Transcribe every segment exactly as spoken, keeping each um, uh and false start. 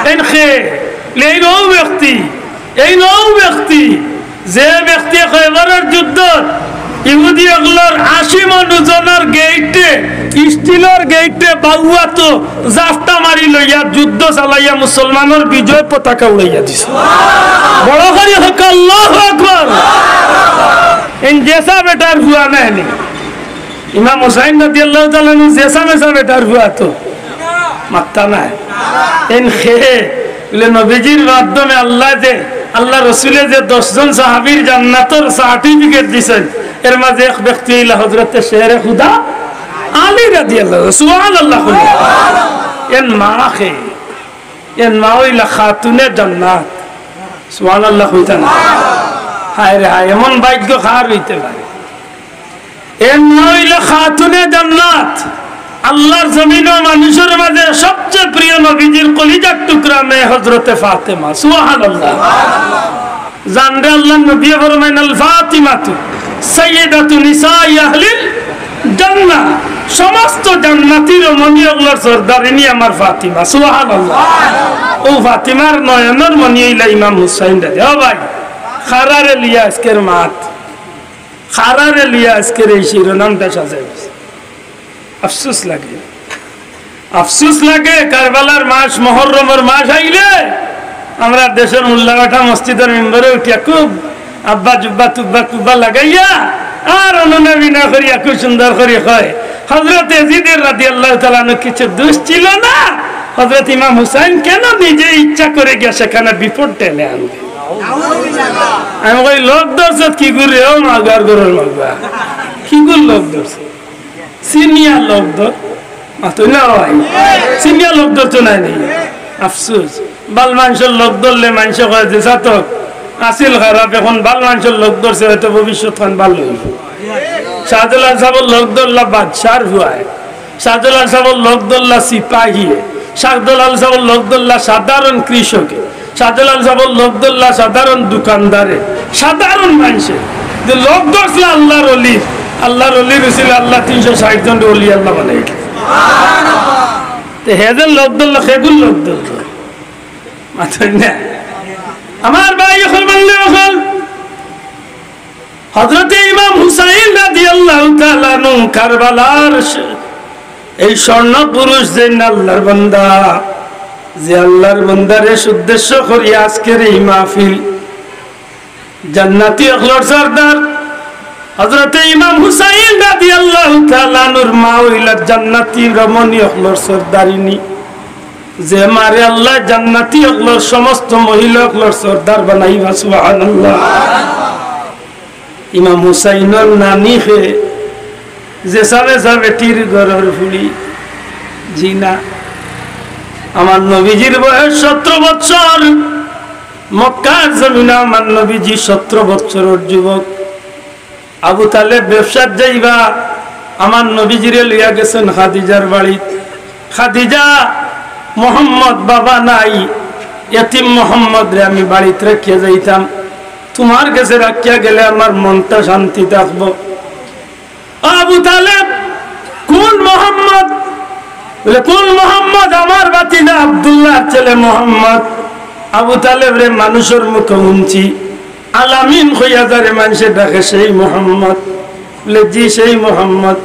এইন কে? এইন অউ ব্যক্তি, এইন অউ ব্যক্তি, যে ব্যক্তি খয়বরর যুদ্ধত ইহুদি অকলর আশি মণ ওজনর গেইটে, স্টিলর গেইটে বাউয়াত জাফটা মারি লইয়া যুদ্ধ চালাইয়া মুসলমানর বিজয় পতাকা উড়াইয়া দিছে। বড় করি কউক্কা, আল্লাহু আকবার। এইন জেসা বেটার পুয়া নায় নি? ইমাম হুসাইন রাদিয়াল্লাহু তাআলা আনহু জেসা মেসা বেটার পুয়া তো? মাত্তা নাই। এইন কে? বুলে, নবীজির মাধ্যমে আল্লায় যে, আল্লার রসুলে যে দশ জন সাহাবীর জান্নাতর সার্টিফিকেট দিছইন, এর মাঝে এক ব্যক্তি অইলা হযরতে শেরে খুদা আলী রাদিয়াল্লাহু। সুবহানাল্লাহ কইন। এইন মা কে? এইন মা অইলা খাতুনে জান্নাত। সুবহানাল্লাহ কইতা না? হায় রে হায়, এমন ভাগ্য কার অইতে পারে? এইন মা অইলা খাতুনে জান্নাত। আল্লার জমিনো মানুষর মাঝে সবচেয়ে প্রিয় নবীজির কলিজার টুকরা মেয়ে হযরতে ফাতেমা। সুবহানাল্লাহ। জানরে আল্লার নবীয়ে ফরমাইন, "আল ফাতিমাতু সাইয়্যিদাতু নিসাই আহলিল জান্নাহ।" সমস্ত জান্নাতি রমণী অকলর সর্দারিনী আমার ফাতিমা। সুবহানাল্লাহ। অউ ফাতিমার নয়নর মণি অইলা ইমাম হুসাইন রাদি। ও ভাই, কারারে লইয়া আজকের মাত, কারারে লইয়া আজকের এই শিরোনামটা সাজাই দিছে। আফসোস লাগে, আফসোস লাগে। কারবালার মাস, মহরমর মাস আইলে আমরার দেশর মোল্লা বেটা মসজিদর মেম্বরে উঠিয়া খুব আব্বা জুব্বা তুব্বা কুব্বা লাগাইয়া আর অনুনা বিনা করিয়া খুব সুন্দর করি কয়, "হযরত এজিদের রাদিয়াল্লাহু তাআলা আনহু কিছু দোষ ছিল না, হযরত ইমাম হুসাইন কেন নিজে ইচ্ছা করে গিয়া সেখানে বিপদ টেনে আনবে?" আমি কই, "লোক ধরছত কি গুরে ও মাগার গরুর মাগবা? কি গুর লোক ধরছত?" সিনিয়র লোক ধর, মাতই না ভাই, সিনিয়র লোক ধর তো নাই নি। আফসোস, বাল মানষর লোক ধরলে মানষে কয় যে, "জাতক আছিল খারাপ, এখন বাল মানষর লোক ধরছে, হয়তো ভবিষ্যৎ খান ভালো অইব।" শাহজালাল সাবর লোক ধরলা বাদশার পুয়ায়, শাহজালাল সাবর লোক ধরলা সিপাহীয়ে, শাহজালাল সাবর লোক ধরলা সাধারণ কৃষকে, শাহজালাল সাবর লোক ধরলা সাধারণ দোকানদারে, সাধারণ মানষে। যে লোক ধরছলা আল্লার অলি, আল্লার অলির উসিলায় আল্লায় তিনশো ষাইট জনরে অলি আল্লাহ বানাইলা। তে হে যে লোক ধরলা, হে গুর লোক ধরলা। মাতই না। আমার ভাই অকল, বন্ধু অকল, হযরতে ইমাম হুসাইন রাদিয়াল্লাহু তাআলা আনহু কারবালার স-, এই স্বর্ণ পুরুষ যেইন আল্লার বান্দা, যে আল্লার বান্দারে উদ্দেশ্য করি আজকের এই মাহফিল, জান্নাতি অকলর সর্দার হযরতে ইমাম হুসাইন রাদিয়াল্লাহু তাআলা আনহুর মা অইলা জান্নাতি রমণী অকলর সর্দারিনী, যে মারে আল্লায় জান্নাতি অকলর সমস্ত মহিলা অকলর সর্দার বানাইবা। সুবহানাল্লাহ। ইমাম হুসাইনর নানি কে? জেসা মেসা বেটির ঘরর ফুড়ি? জি না। আমার নবীজির বয়স সতেরো বৎসর। মক্কার জমিনো আমার নবীজি সতেরো বৎসরর যুবক। আবু তালেব ব্যবসাত যাইবা, আমার নবীজিরে লইয়া গেছইন খাদিজার বাড়িত। খাদিজা, মোহাম্মদ বাবা নাই, এতিম মোহাম্মদরে আমি বাড়িত রাখিয়া যাইতাম, তুমার গেছে রাখিয়া গেলে আমার মনটা শান্তি থাকবো। আবু তালেব, কোন মোহাম্মদ? বলে, কোন মোহাম্মদ? আমার ভাতিজা আব্দুল্লাহর ছেলে মোহাম্মদ। আবু তালেবরে মানুষর মুখে হুনছি, আল আমিন কইয়া যারে মানষে ডাকে, সেই মোহাম্মদ। বলে, জি, সেই মোহাম্মদ।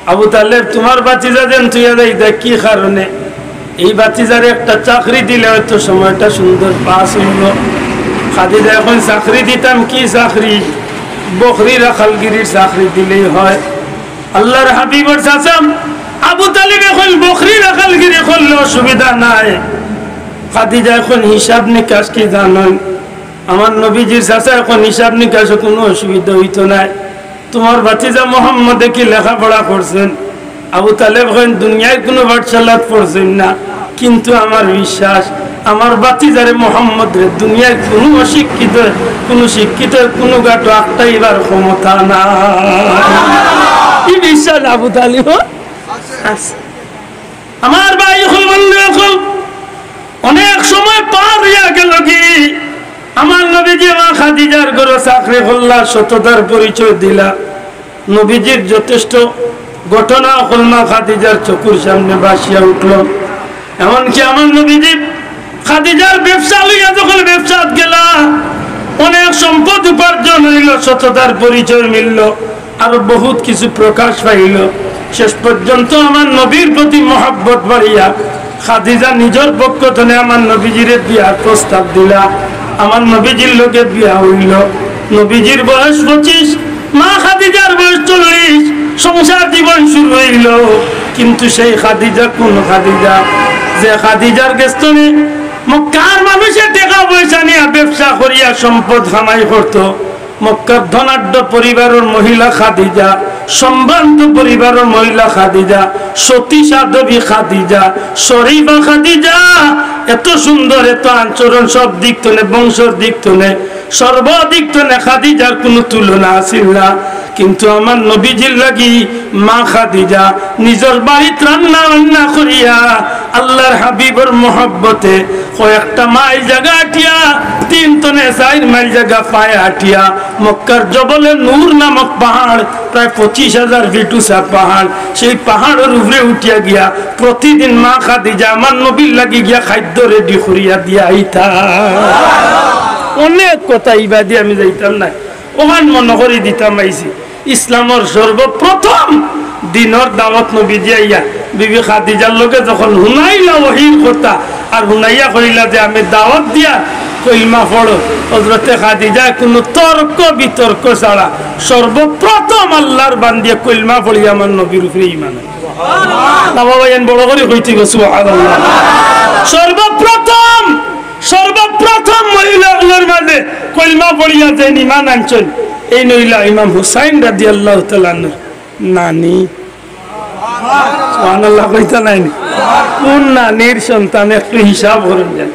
আবু তালেব, তুমার ভাতিজা যেন থুইয়া যাইতায়, কি কারণে? এই ভাতিজারে একটা চাকরি দিলে হয়তো সময়টা সুন্দর পাস অইলো। খাদিজায় কইন, চাকরি দিতাম, কি চাকরি? বকরি রাখালগিরির চাকরি দিলেই হয়। আল্লার হাবিবর চাচা আবু তালেবে কইন, বকরি রাখালগিরি করলে অসুবিধা নাই। খাদিজায় কইন, হিসাব নিকাশ কি জানইন? আমার নবীজির চাচায় কইন, হিসাব নিকাশো কুনু অসুবিধা অইতো নায়। তুমার ভাতিজা মোহাম্মদে কি লেখাপড়া করছইন? আবু তালেব কইন, দুনিয়ার কুনু পাঠশালাত পড়ছইন না, কিন্তু আমার বিশ্বাস, আমার ভাতিজারে মোহাম্মদরে দুনিয়ার কুনু অশিক্ষিত, কুনু শিক্ষিত, কুনু গাটো আটকাইবার ক্ষমতা নাই। ই বিশ্বাস আবু তালেবর আছে। আমার ভাই অকল, বন্ধু অকল, অনেক সময় পার অইয়া গেলো গি, আমার নবীজি মা খাদিজার ঘরো চাকরি করলা, সততার পরিচয় দিলা। নবীজির যথেষ্ট ঘটনা অকল মা খাদিজার চকুর সামনে ভাসিয়া উঠলো। এমনকি আমার নবীজি খাদিজার ব্যবসা লইয়া যখন ব্যবসাত গেলা, অনেক সম্পদ উপার্জন অইল, সততার পরিচয় মিলল, আরো বহুত কিছু প্রকাশ পাইল। শেষ পর্যন্ত আমার নবীর প্রতি মহব্বত বাড়িয়া খাদিজা নিজর পক্ষ থনে আমার নবীজিরে বিয়ার প্রস্তাব দিলা। আমার নবীজির লগে বিয়া অইল। নবীজির বয়স পঁচিশ, মা খাদিজার বয়স চল্লিশ। সংসার জীবন শুরু অইল। কিন্তু সেই খাদিজা কোন খাদিজা? যে খাদিজার গেছ থনে মক্কার মানুষে টেকা পয়সা নিয়া ব্যবসা করিয়া সম্পদ কামাই করত। মক্কার ধনাঢ্য পরিবারর মহিলা খাদিজা, সম্ভ্রান্ত পরিবারর মহিলা খাদিজা, সতী সাধ্বী খাদিজা, শরীফা খাদিজা, এত সুন্দর, এত আচরণ, সব দিক থনে, বংশর দিক থনে, সর্বদিক থনে খাদিজার কুনু তুলনা আছিল না। কিন্তু আমার নবীজির লাগি মা খাদিজা নিজর বাড়িত রান্না বান্না করিয়া আল্লাহর হাবিবর মহব্বতে কয়েকটা মাইল জাগা আটিয়া, তিন থনে চাইর মাইল জাগা পায়ে আটিয়া, মক্কার জবলে নূর নামক পাহাড়, প্রায় পঁচিশ হাজার ফিট উঁচা পাহাড়, সেই পাহাড়র উপরে উঠিয়া গিয়া প্রতিদিন মা খাদিজা আমার নবীর লাগি গিয়া খাদ্য রেডি করিয়া দিয়া আইতা। অনেক কথা, ইবাদি আমি যাইতাম না, অখান মনো করি দিতাম আইছি। ইসলামর সর্বপ্রথম দিনর দাওয়াত নবীজি আইয়া বিবি খাদিজার লগে যখন হুনাইলা ওহির কথা, আর হুনাইয়া কইলা যে, "আমি দাওয়াত দিয়া কলমা পড়ো।" হযরতে খাদিজায় কুনু তর্ক বিতর্ক ছাড়া সর্বপ্রথম আল্লাহর বান্দিয়ে কলমা পড়িয়া আমার নবীর উপরে ঈমান আনছে। না বাবা, এন বড় করি কইতে গো, সুবহানাল্লাহ। সর্বপ্রথম, সর্বপ্রথম মহিলা অকলর মাঝে কলমা পড়িয়া যেইন ঈমান আনছইন, এইন অইলা ইমাম হুসাইন রাদিয়াল্লাহু তাআলা আনহুর নানি। সুবহানাল্লাহ কইতা নায়নি? কোন নানির সন্তান একটু হিসাব করইন যেন।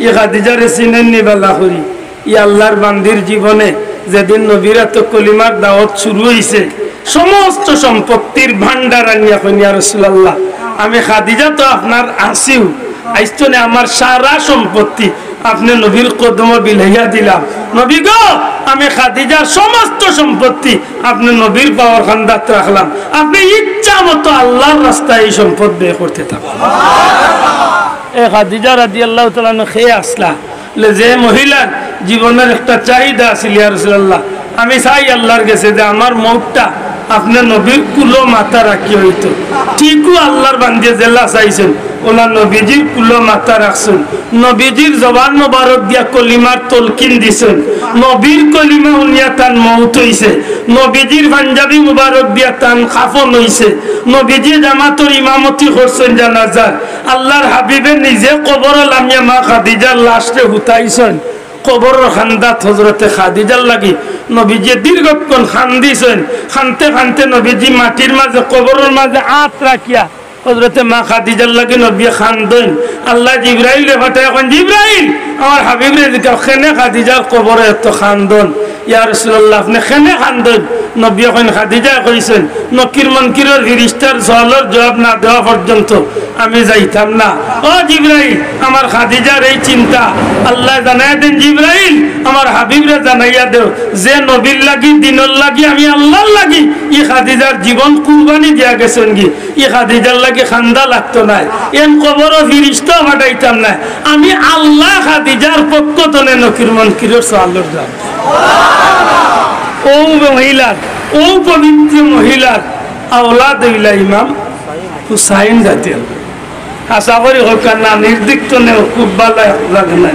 ই খাদিজারে চিনইননি ভালা করি? ই আল্লাহর বান্দির জীবনে যেদিন নবীর আতো কলিমার দাওয়াত শুরু অইছে, সমস্ত সম্পত্তির ভান্ডার আনিয়া কইন, "ইয়া রাসূলুল্লাহ, আমি খাদিজা তো আপনার আছিউ, আইজ থনে আমার সারা সম্পত্তি আপনে নবীর কদমো বিলাইয়া দিলাম। নবী গো, আমি খাদিজার সমস্ত সম্পত্তি আপনে নবীর পাওর কান্দাত রাখলাম, আপনে ইচ্ছা মতো আল্লাহর রাস্তায় ই সম্পদ ব্যয় করতে থাকইন।" এ খাদিজা রাদিয়াল্লাহু তাআলা আনহা কে আছলা? বলে, "যে মহিলার জীবনর একটা চাহিদা আছিল, ইয়া রাসূলুল্লাহ, আমি চাই আল্লাহর গেছে যে আমার মউতটা আপনে নবীর কুলো মাথা রাখিয়া অইতো।" ঠিকউ আল্লাহর বান্দিয়ে যেলা চাইছইন, অউলা নবীজির কুলো মাথা রাখছইন, নবীজির জবান মোবারক দিয়া কলিমার তলকিন দিছইন, নবীর কলিমা হুনিয়া তান মউত অইছে, নবীজির পাঞ্জাবি মোবারক দিয়া তান কাফন অইছে, নবীজিয়ে জামাতর ইমামতি করছইন জানাজার, আল্লাহর হাবিবে নিজে কবরো লামিয়া মা খাদিজার লাশরে হুতাইছইন। কবরর কান্দাত হযরতে খাদিজার লাগি নবীজিয়ে দীর্ঘক্ষণ কান্দিছইন। কানতে কানতে নবীজি মাটির মাঝে, কবরর মাঝে আত রাখিয়া হযরতে মা খাদিজার লাগি নবীয়ে কান্দইন। আল্লায় জিব্রাইলরে পাঠাইয়া কইন, "জিব্রাইল, আমার হাবিবরে জিকাও, কেনে খাদিজার কবরো এত কান্দন?" "ইয়া রাসূলুল্লাহ, আপনে কেনে কান্দইন?" নবীয়ে কইন, "খাদিজায় কইছইন, নকির মুনকিরর ফিরিস্তার সওয়ালর জবাব না দেওয়া পর্যন্ত আমি যাইতাম না।" "ও জিব্রাইল, আমার খাদিজার এই চিন্তা।" আল্লায় জানাইয়া দেইন, "জিব্রাইল, আমার হাবিবরে জানাইয়া দেও, যে নবীর লাগি, দিনর লাগি, আমি আল্লাহর লাগি ই খাদিজার জীবন কুরবানি দিয়া গেছইনগি, ই খাদিজার লাগি কান্দা লাগতো নায়, এন কবরো ফিরিস্তাও পাঠাইতাম নায়, আমি আল্লাহ খাদিজার পক্ষ থনে নকির মুনকিরর সওয়ালর জবাব।" অউ মহিলার, অউ পবিত্র মহিলার আওলাদ অইলা ইমাম হুসাইন জাতীয়। আশা করি হউক, আর নানির দিক থনেও খুব ভালা লাগে না,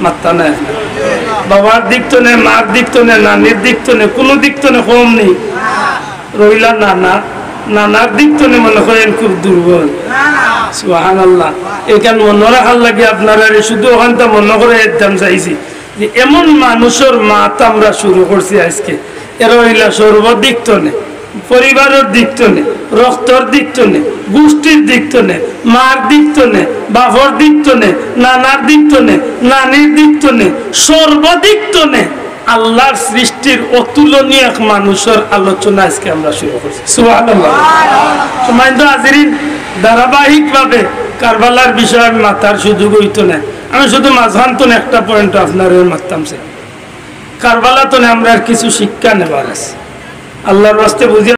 মাত্তা নাই। বাবার দিক থনে, মার দিক থনে, নানির দিক থনে, কুনু দিক থনে কম নেই। রইলা নানা, নানার দিক থনে মনো করেন খুব দুর্বল। সুবহানাল্লাহ। এখান মনো রাখার লাগি আপনারারে শুধু অখানতা মনো করাই দিতাম চাইছি যে এমন মানুষর মাত আমরা শুরু করছি আইজকে। এরা অইলা সর্বদিক থনে, পরিবারর দিক থনে, রক্তর দিক থনে, গুষ্টির দিক থনে, মার দিক থনে, বাপর দিক থনে, নানার দিক থনে, নানির দিক থনে, সর্বদিক থনে আল্লাহর সৃষ্টির অতুলনীয় এক মানুষর আলোচনা আইজকে আমরা শুরু করছি। সুবহানাল্লাহ। সম্মানিত হাজিরিন, ধারাবাহিকভাবে কারবালার বিষয়ে আমি মাতার সুযোগ অইতো নায়। আমি শুধু মাঝখান থনে একটা point আপনারে মাততাম চাই। কারবালা থনে আমরার কিছু শিক্ষা নেবার আছে। আল্লাহর ওয়াস্তে বুঝিয়া